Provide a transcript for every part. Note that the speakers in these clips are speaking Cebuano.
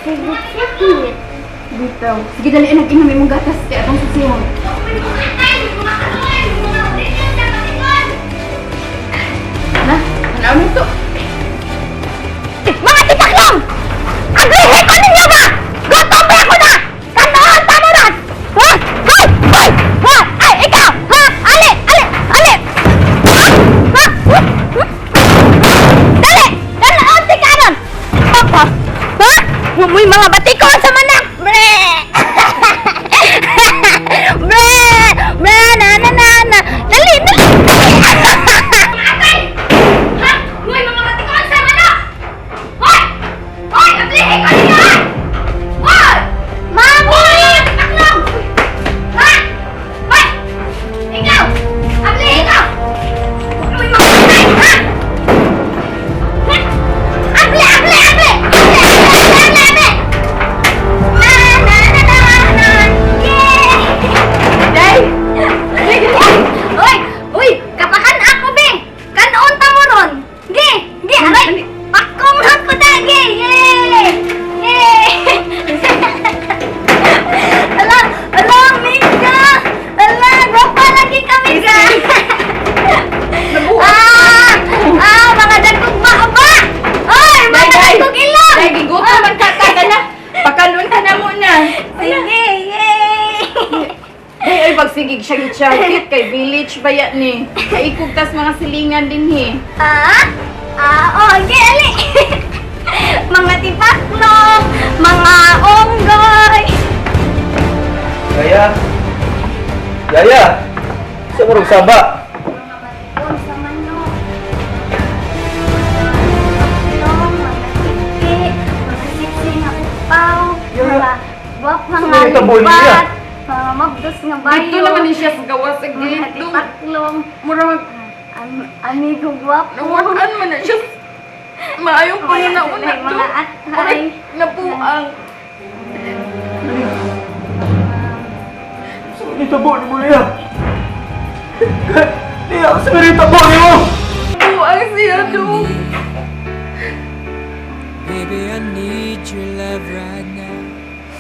Sakit. Bitaw. Sige, dali nag inom imong gatas kay atong susihon. Na, tanaw nito. Mga titaklong! Agrihe ko ninyo ba? Gutom ba ako na? Kanoon, tamuran! Ha? Hoy! Hoy! Ha? Ay, ikaw! Ha? Ali! Ali! Ali! Ha? Ha? Ha? Dali! Dali! Unti ka aron! Papa! Ha? Huwag mga batikon sa manak! Bre! Bre! Bre! Na na na na! Dali! Dali! Atay! Ha? Hoy, mga batikon sa manok! Hoy! Hoy! Ablihin ko ninyo! Ha? Hoy! Mami! Taklong! Ha? Hoy! Ikaw! Ablihin ko! Huwag mo mga patay! Ha? Ha? Abli! Abli! Abli! Abli! Abli! Abli! Abli! Na na na na na! Yay! Day! Uy! Uy! Kapakan ako, be! Kanoon ta mo ron? Ge! Ge! Aray! Pakong ako da! Ge! Yay! Yay! Ala! Ala! Mika! Ala! Gwapa lagi kami ka! Ah! Ah! Mga dagkong maaba! Oy! Mga Day, day! dagkong ilong! Day, gigutom man ka ta na. Pakanon ta na muna. Sige! Yay! Day, ay pagsigig siya gitsyakit kay village ba yan ni. Kaikog tas mga silingan din he. Ah? Ah, oh, okay, ali. Mga tipaklong, mga onggoy. Yaya! Yaya! Sa murag saba! Mga batikon sa manok. Tipaklong, mga tiki, mga siksi nga upaw, mga guwap nga Sa mga tabo niya. lipat, mga mabdos nga bayo. Dito naman ni siya sa gawas sa Mga gate. Dong, tipaklong, mura mag amigo guwapo. nawakan man na siya. Maayong panghuna-una May mga dong. atay. Murag nabuang. Sa mga tabo ni mo, Liya! Liya, sa mga tabo ni mo! Buang siya dong. Baby, I need your love right now.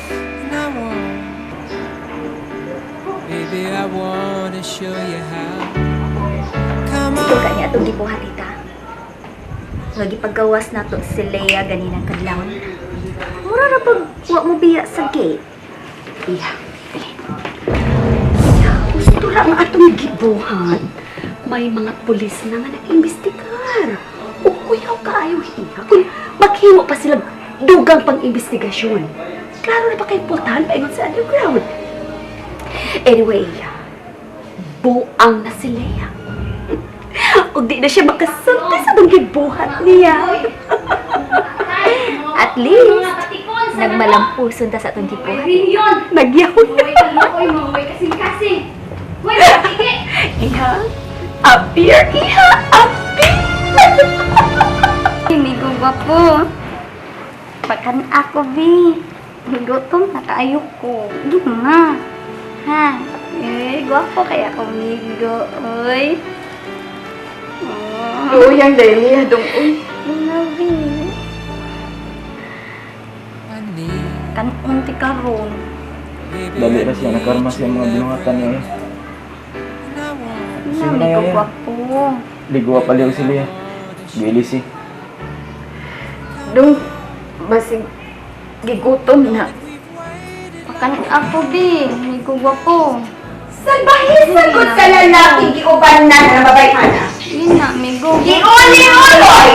And I want, baby, I wanna show you how. Come Ito on. kanya atong gibuhat, tita. Nga gipagawas nato si Leia ganinang kadlawon. Mura ra pag wa mo biya sa gate. Iya, dali. Iya, gusto lang atong gibuhat. May mga pulis na nga nag-imbestigar. O kuyaw kaayo hiya. Kung maghimo pa sila dugang pang-imbestigasyon. Klaro na pa kay pultahan paingon sa underground. Anyway, buang na si Leia. Ug di na siya makasulti sa atong gibuhat niya. At least, nagmalampuson ta sa atong gibuhat. Nagyaw Iha, appear, iha, appear! Migo gwapo. Pakan ako, bi. Gutom na kaayo ko. Gina. Ha? Eh, gwapo kaya ako, migo. Oy. Oh. Luyang day Liya dong. Uy. Gina, bi. I need, Kan unti karon. baby, Dali I ra siya, need nakarma siya your mga love binuhatan niya. right now. And I want, Gina, Sige na, migo Yaya. gwapo. Ligo pa liw si Liya. Gilisi. Dong, basig gigutom na. Pakan ako, bi. Migo gwapo. Salbahisan ko sa lalaki giuban na na babayhana. Gina, migo. Giuli uloy!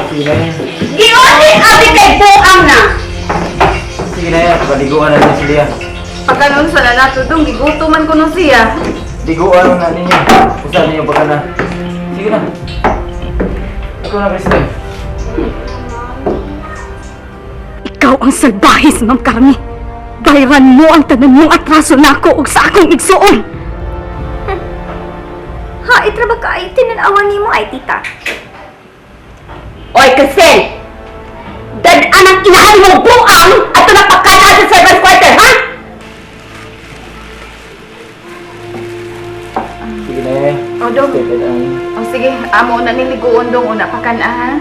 Sige na yan. Giuli abi kay buang na! Sige na yan, paliguan na niya si Liya. Pagkanon sa na nato dong, gigutom man kuno siya. Liguan na ninyo. Usa ninyo pagka na. Sige na. Ikaw na, Kristen. Ikaw ang salbahis, Ma'am Carmi. Bayran mo ang tanan mong atraso nako ug sa akong igsuon. Ha, itra ba ka ay tinanawan nimo ay tita? Oy, Kristel! Dad-an ang inahan mo buang ato na pagkana sa servants quarter, ha? Sige na yan. O dong. Stay na yan. O sige, amo na niliguon dong una pa kan ah.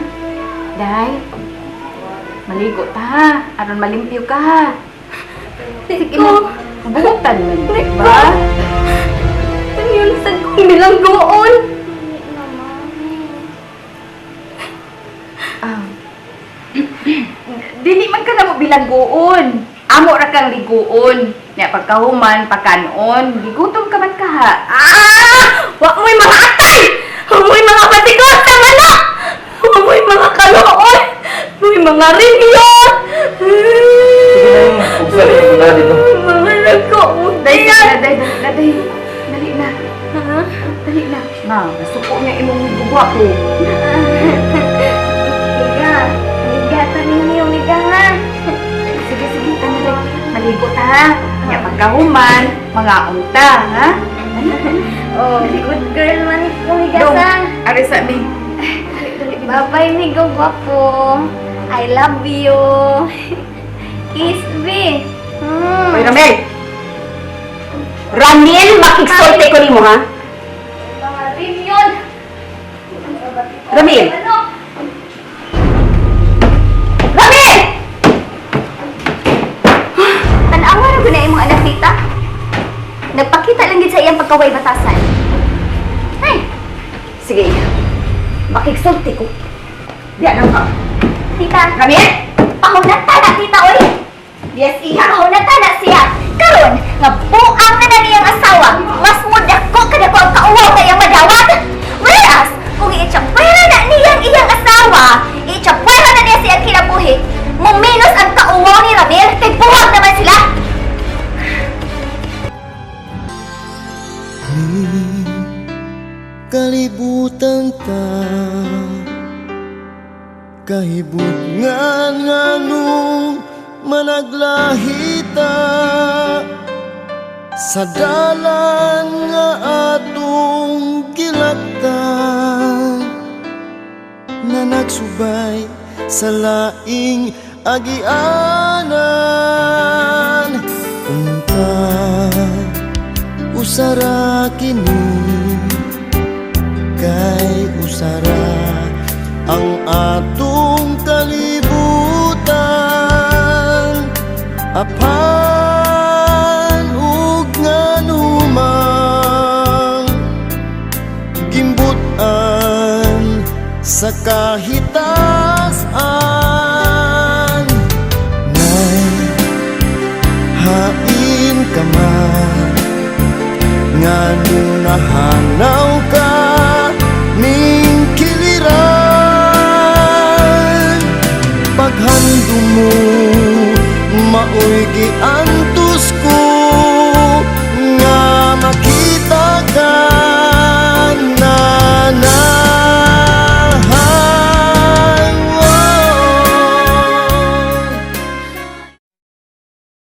Day. Maligo ta ha. Aron malimpyo ka ha. Di ko. Butan man, di ba? Yun sa kong bilanggoon. Ah. Dili man ka na mo bilanggoon. Amo ra kang liguon. Nya pagkahuman, pagkanon, gigutom ka man ka ha. Ah! Wa mo'y mga atay! Wa mo'y mga batikot sa manok! Wa mo'y mga kaluon! Mo'y mga rinyo! Sige na yun. Ugsa ninyo pagana dito. Mga nagkaunti Day, yan! day, day, day, day. Dali na. Dali na. Na, nasuko niya imong gugwapo. Miga, miga, tanin miga ha. Sige, sige, tanay. Maligo ta ha. Nya pagkahuman, mga unta ha. Oh, good girl man ko, miga Dong, sa. ari sa mi. Bye-bye, miga gwapo. I love you. Kiss me. Hoy, Ramel! Ramel, makigsolte ko nimo ha? Mga rinyon. Ramil! Ano? Ramel! Tanawa ra gud na imong anak, tita. Nagpakita lang gid sa iyang pagkaway batasan. Ay, Sige, makigsolte ko. Diyan ang ka. Tita. Ramel! Pahunata na, tita, oy. Yes, iha. Pahunata na siya. Karon, nga buang na na niyang asawa, mas mudako kada ko ang kauwaw kayang madawat. Whereas, kung itsapwera na niyang iyang asawa, itsapwera na niya siyang kinabuhi, muminos ang kauwaw ni Ramil, kay buwag naman sila. Kalibutan ta kahibutngan nganong managlahita sa dalan nga atong gilaktan na nagsubay sa laing agianan. Unta usara kini kay usara ang atong kalibutan, apan ug nganumang gimbutan sa kahitasan. Nay, hain ka man, nganong nahanap